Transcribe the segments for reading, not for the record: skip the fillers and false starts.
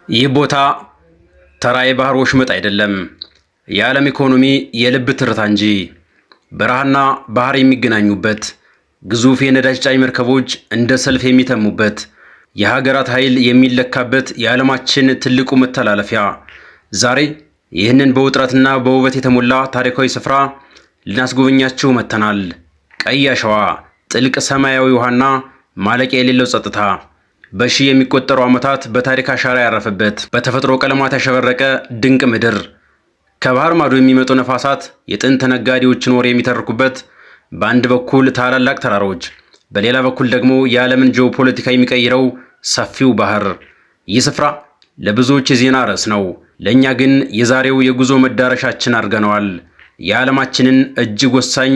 ይህ ቦታ ተራ የባህር ወሽመጥ አይደለም፣ የዓለም ኢኮኖሚ የልብ ትርታ እንጂ። በረሃና ባህር የሚገናኙበት፣ ግዙፍ የነዳጅ ጫኝ መርከቦች እንደ ሰልፍ የሚተሙበት፣ የሀገራት ኃይል የሚለካበት የዓለማችን ትልቁ መተላለፊያ። ዛሬ ይህንን በውጥረትና በውበት የተሞላ ታሪካዊ ስፍራ ልናስጎበኛችሁ መጥተናል። ቀይ አሸዋ፣ ጥልቅ ሰማያዊ ውሃና ማለቂያ የሌለው ጸጥታ፣ በሺህ የሚቆጠሩ ዓመታት በታሪክ አሻራ ያረፈበት፣ በተፈጥሮ ቀለማት ያሸበረቀ ድንቅ ምድር፣ ከባህር ማዶ የሚመጡ ነፋሳት የጥንት ነጋዴዎችን ወሬ የሚተርኩበት፣ በአንድ በኩል ታላላቅ ተራሮች፣ በሌላ በኩል ደግሞ የዓለምን ጂኦፖለቲካ የሚቀይረው ሰፊው ባህር። ይህ ስፍራ ለብዙዎች የዜና ርዕስ ነው። ለእኛ ግን የዛሬው የጉዞ መዳረሻችን አድርገነዋል። የዓለማችንን እጅግ ወሳኝ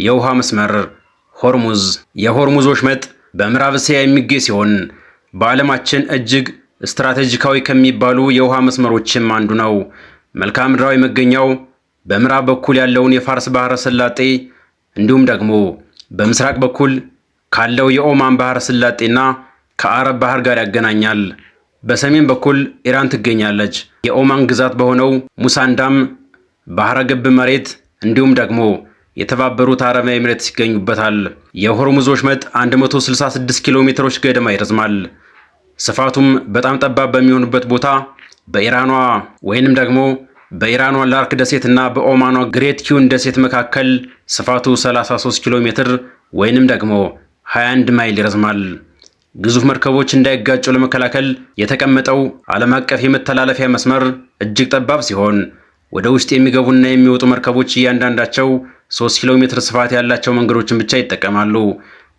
የውሃ መስመር ሆርሙዝ። የሆርሙዝ ወሽመጥ በምዕራብ እስያ የሚገኝ ሲሆን በዓለማችን እጅግ ስትራቴጂካዊ ከሚባሉ የውሃ መስመሮችም አንዱ ነው። መልክዓ ምድራዊ መገኛው በምዕራብ በኩል ያለውን የፋርስ ባህረ ሰላጤ እንዲሁም ደግሞ በምስራቅ በኩል ካለው የኦማን ባህረ ሰላጤና ከአረብ ባህር ጋር ያገናኛል። በሰሜን በኩል ኢራን ትገኛለች። የኦማን ግዛት በሆነው ሙሳንዳም ባህረ ገብ መሬት እንዲሁም ደግሞ የተባበሩት አረብ ኤሚሬትስ ይገኙበታል። የሆርሙዝ ወሽመጥ 166 ኪሎ ሜትሮች ገደማ ይረዝማል። ስፋቱም በጣም ጠባብ በሚሆንበት ቦታ በኢራኗ ወይንም ደግሞ በኢራኗ ላርክ ደሴት እና በኦማኗ ግሬት ኪውን ደሴት መካከል ስፋቱ 33 ኪሎ ሜትር ወይንም ደግሞ 21 ማይል ይረዝማል። ግዙፍ መርከቦች እንዳይጋጩ ለመከላከል የተቀመጠው ዓለም አቀፍ የመተላለፊያ መስመር እጅግ ጠባብ ሲሆን ወደ ውስጥ የሚገቡና የሚወጡ መርከቦች እያንዳንዳቸው 3 ኪሎ ሜትር ስፋት ያላቸው መንገዶችን ብቻ ይጠቀማሉ።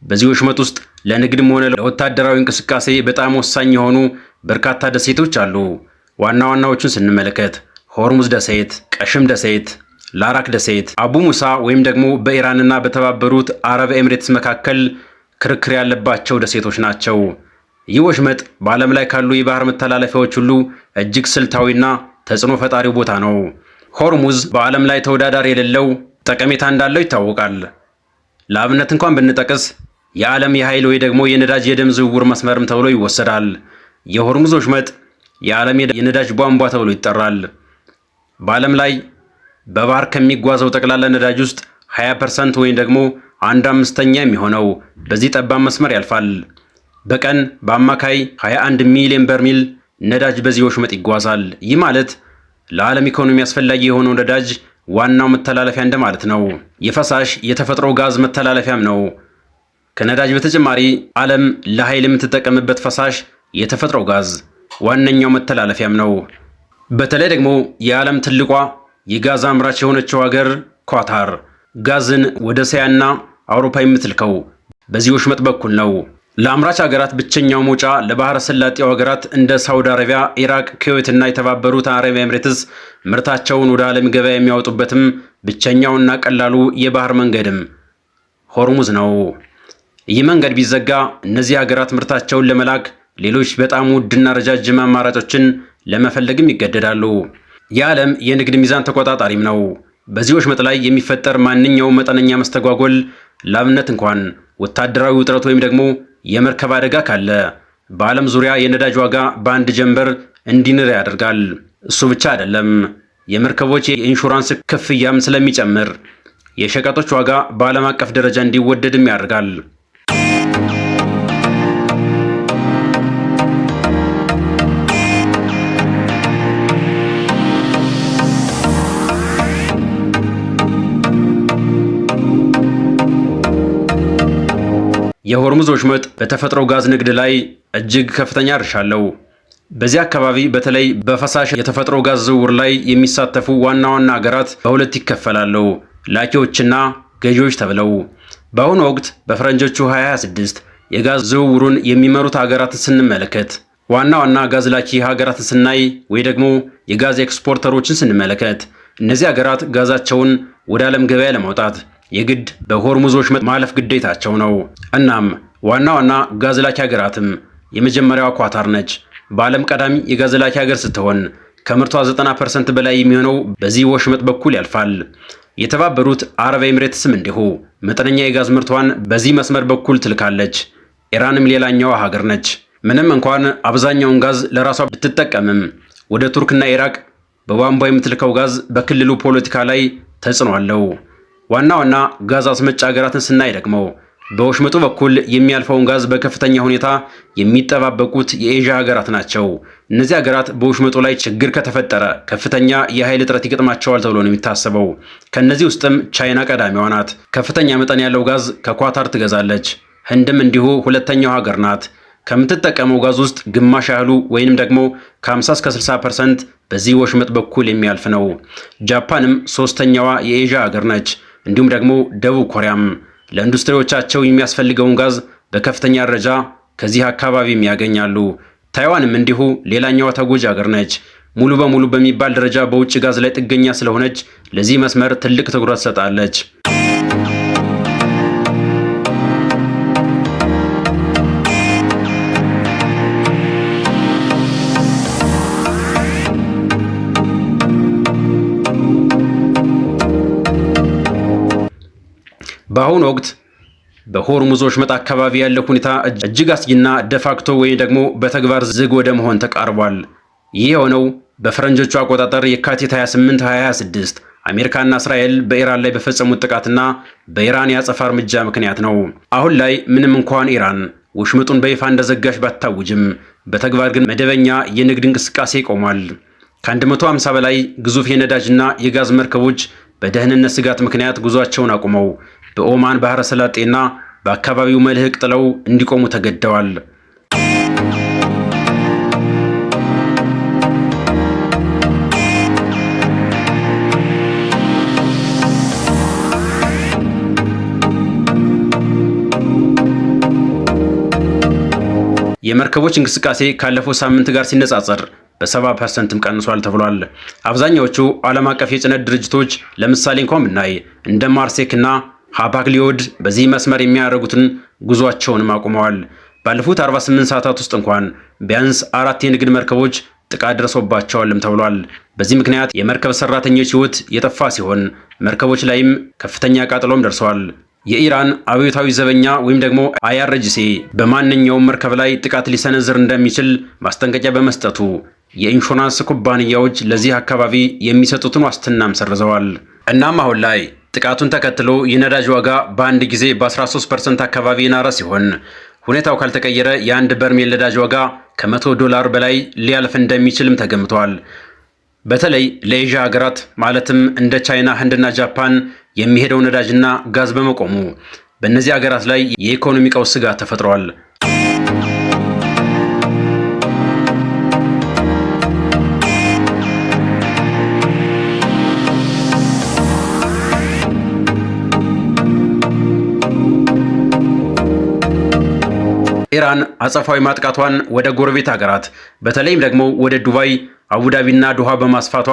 በዚህ ወሽመጥ ውስጥ ለንግድም ሆነ ለወታደራዊ እንቅስቃሴ በጣም ወሳኝ የሆኑ በርካታ ደሴቶች አሉ። ዋና ዋናዎቹን ስንመለከት ሆርሙዝ ደሴት፣ ቀሽም ደሴት፣ ላራክ ደሴት፣ አቡ ሙሳ ወይም ደግሞ በኢራንና በተባበሩት አረብ ኤሚሬትስ መካከል ክርክር ያለባቸው ደሴቶች ናቸው። ይህ ወሽመጥ በዓለም ላይ ካሉ የባህር መተላለፊያዎች ሁሉ እጅግ ስልታዊና ተጽዕኖ ፈጣሪው ቦታ ነው። ሆርሙዝ በዓለም ላይ ተወዳዳሪ የሌለው ጠቀሜታ እንዳለው ይታወቃል። ለአብነት እንኳን ብንጠቅስ የዓለም የኃይል ወይ ደግሞ የነዳጅ የደም ዝውውር መስመርም ተብሎ ይወሰዳል። የሆርሙዝ ወሽመጥ የዓለም የነዳጅ ቧንቧ ተብሎ ይጠራል። በዓለም ላይ በባህር ከሚጓዘው ጠቅላላ ነዳጅ ውስጥ 20% ወይም ደግሞ አንድ አምስተኛ የሚሆነው በዚህ ጠባብ መስመር ያልፋል። በቀን በአማካይ 21 ሚሊዮን በርሚል ነዳጅ በዚህ ወሽመጥ ይጓዛል። ይህ ማለት ለዓለም ኢኮኖሚ አስፈላጊ የሆነው ነዳጅ ዋናው መተላለፊያ እንደማለት ነው። የፈሳሽ የተፈጥሮ ጋዝ መተላለፊያም ነው። ከነዳጅ በተጨማሪ ዓለም ለኃይል የምትጠቀምበት ፈሳሽ የተፈጥሮ ጋዝ ዋነኛው መተላለፊያም ነው። በተለይ ደግሞ የዓለም ትልቋ የጋዝ አምራች የሆነችው ሀገር ኳታር ጋዝን ወደ እስያና አውሮፓ የምትልከው በዚህ ወሽመጥ በኩል ነው። ለአምራች ሀገራት ብቸኛው መውጫ ለባህረ ሰላጤው ሀገራት እንደ ሳውዲ አረቢያ፣ ኢራቅ፣ ኩዌት እና የተባበሩት አረብ ኤምሬትስ ምርታቸውን ወደ ዓለም ገበያ የሚያወጡበትም ብቸኛውና ቀላሉ የባህር መንገድም ሆርሙዝ ነው። ይህ መንገድ ቢዘጋ እነዚህ ሀገራት ምርታቸውን ለመላክ ሌሎች በጣም ውድና ረጃጅም አማራጮችን ለመፈለግም ይገደዳሉ። የዓለም የንግድ ሚዛን ተቆጣጣሪም ነው። በዚህ ወሽመጥ ላይ የሚፈጠር ማንኛውም መጠነኛ መስተጓጎል፣ ለአብነት እንኳን ወታደራዊ ውጥረት ወይም ደግሞ የመርከብ አደጋ ካለ፣ በዓለም ዙሪያ የነዳጅ ዋጋ በአንድ ጀንበር እንዲንር ያደርጋል። እሱ ብቻ አይደለም፣ የመርከቦች የኢንሹራንስ ክፍያም ስለሚጨምር የሸቀጦች ዋጋ በዓለም አቀፍ ደረጃ እንዲወደድም ያደርጋል። የሆርሙዝ ወሽመጥ በተፈጥሮ ጋዝ ንግድ ላይ እጅግ ከፍተኛ ድርሻ አለው። በዚህ አካባቢ በተለይ በፈሳሽ የተፈጥሮ ጋዝ ዝውውር ላይ የሚሳተፉ ዋና ዋና ሀገራት በሁለት ይከፈላሉ፣ ላኪዎችና ገዢዎች ተብለው። በአሁኑ ወቅት በፈረንጆቹ 2026 የጋዝ ዝውውሩን የሚመሩት ሀገራትን ስንመለከት፣ ዋና ዋና ጋዝ ላኪ ሀገራትን ስናይ ወይ ደግሞ የጋዝ exporter ኦችን ስንመለከት፣ እነዚህ ሀገራት ጋዛቸውን ወደ ዓለም ገበያ ለማውጣት የግድ በሆርሙዝ ወሽመጥ ማለፍ ግዴታቸው ነው። እናም ዋና ዋና ጋዝ ላኪ ሀገራትም የመጀመሪያዋ ኳታር ነች። በዓለም ቀዳሚ የጋዝ ላኪ ሀገር ስትሆን ከምርቷ 90% በላይ የሚሆነው በዚህ ወሽመጥ በኩል ያልፋል። የተባበሩት አረብ ኤሚሬትስም እንዲሁ መጠነኛ የጋዝ ምርቷን በዚህ መስመር በኩል ትልካለች። ኢራንም ሌላኛዋ ሀገር ነች። ምንም እንኳን አብዛኛውን ጋዝ ለራሷ ብትጠቀምም ወደ ቱርክና ኢራቅ በቧንቧ የምትልከው ጋዝ በክልሉ ፖለቲካ ላይ ተጽዕኖ አለው። ዋና ዋና ጋዝ አስመጪ ሀገራትን ስናይ ደግሞ በወሽመጡ በኩል የሚያልፈውን ጋዝ በከፍተኛ ሁኔታ የሚጠባበቁት የኤዥያ ሀገራት ናቸው። እነዚህ ሀገራት በወሽመጡ ላይ ችግር ከተፈጠረ ከፍተኛ የኃይል እጥረት ይገጥማቸዋል ተብሎ ነው የሚታሰበው። ከእነዚህ ውስጥም ቻይና ቀዳሚዋ ናት። ከፍተኛ መጠን ያለው ጋዝ ከኳታር ትገዛለች። ህንድም እንዲሁ ሁለተኛው ሀገር ናት። ከምትጠቀመው ጋዝ ውስጥ ግማሽ ያህሉ ወይንም ደግሞ ከ50 እስከ 60% በዚህ ወሽመጥ በኩል የሚያልፍ ነው። ጃፓንም ሶስተኛዋ የኤዥያ ሀገር ነች። እንዲሁም ደግሞ ደቡብ ኮሪያም ለኢንዱስትሪዎቻቸው የሚያስፈልገውን ጋዝ በከፍተኛ ደረጃ ከዚህ አካባቢም ያገኛሉ። ታይዋንም እንዲሁ ሌላኛዋ ተጎጂ ሀገር ነች። ሙሉ በሙሉ በሚባል ደረጃ በውጭ ጋዝ ላይ ጥገኛ ስለሆነች ለዚህ መስመር ትልቅ ትኩረት ትሰጣለች። በአሁኑ ወቅት በሆርሙዝ ወሽመጥ አካባቢ ያለው ሁኔታ እጅግ አስጊና de facto ወይም ደግሞ በተግባር ዝግ ወደ መሆን ተቃርቧል። ይህ የሆነው በፈረንጆቹ አቆጣጠር የካቲት 28 2026 አሜሪካና እስራኤል በኢራን ላይ በፈጸሙት ጥቃትና በኢራን የአጸፋ እርምጃ ምክንያት ነው። አሁን ላይ ምንም እንኳን ኢራን ወሽመጡን በይፋ እንደዘጋች ባታውጅም በተግባር ግን መደበኛ የንግድ እንቅስቃሴ ቆሟል። ከ150 በላይ ግዙፍ የነዳጅና የጋዝ መርከቦች በደህንነት ስጋት ምክንያት ጉዟቸውን አቁመው በኦማን ባህረ ሰላጤና በአካባቢው መልህቅ ጥለው እንዲቆሙ ተገደዋል። የመርከቦች እንቅስቃሴ ካለፈው ሳምንት ጋር ሲነጻጸር በ70%ም ቀንሷል ተብሏል። አብዛኛዎቹ ዓለም አቀፍ የጭነት ድርጅቶች ለምሳሌ እንኳን ብናይ እንደ ማርሴክ እና ሃፓግ-ሎይድ በዚህ መስመር የሚያደርጉትን ጉዟቸውንም አቁመዋል። ባለፉት 48 ሰዓታት ውስጥ እንኳን ቢያንስ አራት የንግድ መርከቦች ጥቃት ደርሶባቸዋልም ተብሏል። በዚህ ምክንያት የመርከብ ሰራተኞች ሕይወት የጠፋ ሲሆን መርከቦች ላይም ከፍተኛ ቃጠሎም ደርሰዋል። የኢራን አብዮታዊ ዘበኛ ወይም ደግሞ IRGC በማንኛውም መርከብ ላይ ጥቃት ሊሰነዝር እንደሚችል ማስጠንቀቂያ በመስጠቱ የኢንሹራንስ ኩባንያዎች ለዚህ አካባቢ የሚሰጡትን ዋስትናም ሰርዘዋል። እናም አሁን ላይ ጥቃቱን ተከትሎ የነዳጅ ዋጋ በአንድ ጊዜ በ13% አካባቢ የናረ ሲሆን ሁኔታው ካልተቀየረ የአንድ በርሜል ነዳጅ ዋጋ ከ100 ዶላር በላይ ሊያልፍ እንደሚችልም ተገምቷል። በተለይ ለኤዥያ ሀገራት ማለትም እንደ ቻይና፣ ህንድና ጃፓን የሚሄደው ነዳጅና ጋዝ በመቆሙ በእነዚህ ሀገራት ላይ የኢኮኖሚ ቀውስ ስጋት ተፈጥሯል። ኢራን አጸፋዊ ማጥቃቷን ወደ ጎረቤት ሀገራት በተለይም ደግሞ ወደ ዱባይ፣ አቡዳቢና ዶሃ በማስፋቷ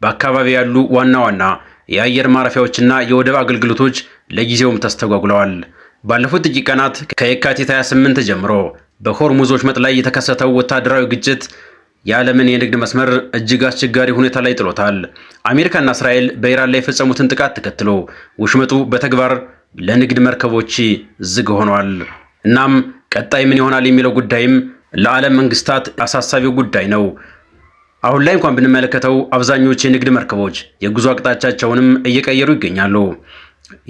በአካባቢ ያሉ ዋና ዋና የአየር ማረፊያዎችና የወደብ አገልግሎቶች ለጊዜውም ተስተጓጉለዋል። ባለፉት ጥቂት ቀናት ከየካቲት 28 ጀምሮ በሆርሙዝ ወሽመጥ ላይ የተከሰተው ወታደራዊ ግጭት የዓለምን የንግድ መስመር እጅግ አስቸጋሪ ሁኔታ ላይ ጥሎታል። አሜሪካና እስራኤል በኢራን ላይ የፈጸሙትን ጥቃት ተከትሎ ወሽመጡ በተግባር ለንግድ መርከቦች ዝግ ሆኗል። እናም ቀጣይ ምን ይሆናል የሚለው ጉዳይም ለዓለም መንግስታት አሳሳቢው ጉዳይ ነው። አሁን ላይ እንኳን ብንመለከተው አብዛኞቹ የንግድ መርከቦች የጉዞ አቅጣጫቸውንም እየቀየሩ ይገኛሉ።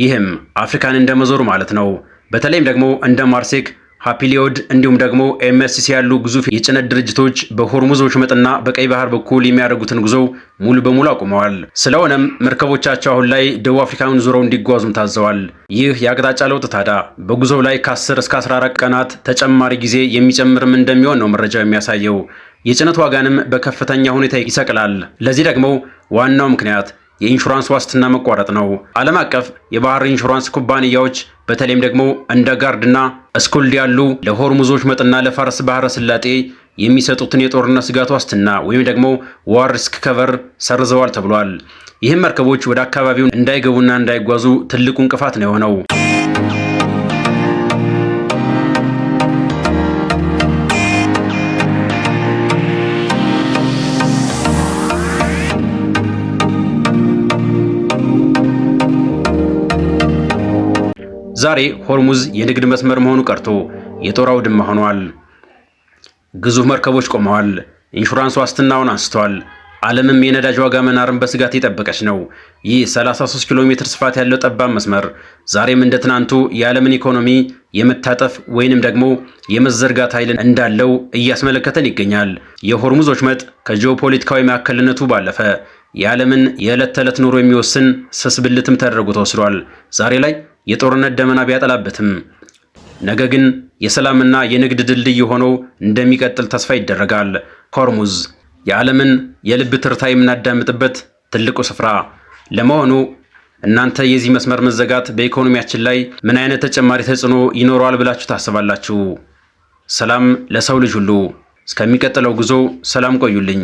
ይህም አፍሪካን እንደመዞር ማለት ነው። በተለይም ደግሞ እንደ ማርሴክ፣ ሃፒግ-ሎይድ እንዲሁም ደግሞ MSC ያሉ ግዙፍ የጭነት ድርጅቶች በሆርሙዝ ወሽመጥና በቀይ ባህር በኩል የሚያደርጉትን ጉዞ ሙሉ በሙሉ አቁመዋል። ስለሆነም መርከቦቻቸው አሁን ላይ ደቡብ አፍሪካን ዙረው እንዲጓዙም ታዘዋል። ይህ የአቅጣጫ ለውጥ ታዲያ በጉዞው ላይ ከ10 እስከ 14 ቀናት ተጨማሪ ጊዜ የሚጨምርም እንደሚሆን ነው መረጃው የሚያሳየው። የጭነት ዋጋንም በከፍተኛ ሁኔታ ይሰቅላል። ለዚህ ደግሞ ዋናው ምክንያት የኢንሹራንስ ዋስትና መቋረጥ ነው። ዓለም አቀፍ የባህር ኢንሹራንስ ኩባንያዎች በተለይም ደግሞ እንደ ጋርድና ስኩልድ ያሉ ለሆርሙዝ ወሽመጥና ለፋርስ ባህረ ሰላጤ የሚሰጡትን የጦርነት ስጋት ዋስትና ወይም ደግሞ war risk cover ሰርዘዋል ተብሏል። ይህም መርከቦች ወደ አካባቢው እንዳይገቡና እንዳይጓዙ ትልቁ እንቅፋት ነው የሆነው። ዛሬ ሆርሙዝ የንግድ መስመር መሆኑ ቀርቶ የጦር አውድማ ሆኗል። ግዙፍ መርከቦች ቆመዋል። ኢንሹራንስ ዋስትናውን አንስቷል። ዓለምም የነዳጅ ዋጋ መናርን በስጋት የጠበቀች ነው። ይህ 33 ኪሎ ሜትር ስፋት ያለው ጠባብ መስመር ዛሬም እንደ ትናንቱ የዓለምን ኢኮኖሚ የመታጠፍ ወይንም ደግሞ የመዘርጋት ኃይልን እንዳለው እያስመለከተን ይገኛል። የሆርሙዝ ወሽመጥ ከጂኦፖለቲካዊ ማዕከልነቱ ባለፈ የዓለምን የዕለት ተዕለት ኑሮ የሚወስን ስስ ብልትም ተደርጎ ተወስዷል። ዛሬ ላይ የጦርነት ደመና ቢያጠላበትም ነገ ግን የሰላምና የንግድ ድልድይ ሆኖ እንደሚቀጥል ተስፋ ይደረጋል። ሆርሙዝ፣ የዓለምን የልብ ትርታ የምናዳምጥበት ትልቁ ስፍራ። ለመሆኑ እናንተ የዚህ መስመር መዘጋት በኢኮኖሚያችን ላይ ምን አይነት ተጨማሪ ተጽዕኖ ይኖረዋል ብላችሁ ታስባላችሁ? ሰላም ለሰው ልጅ ሁሉ። እስከሚቀጥለው ጉዞ ሰላም ቆዩልኝ።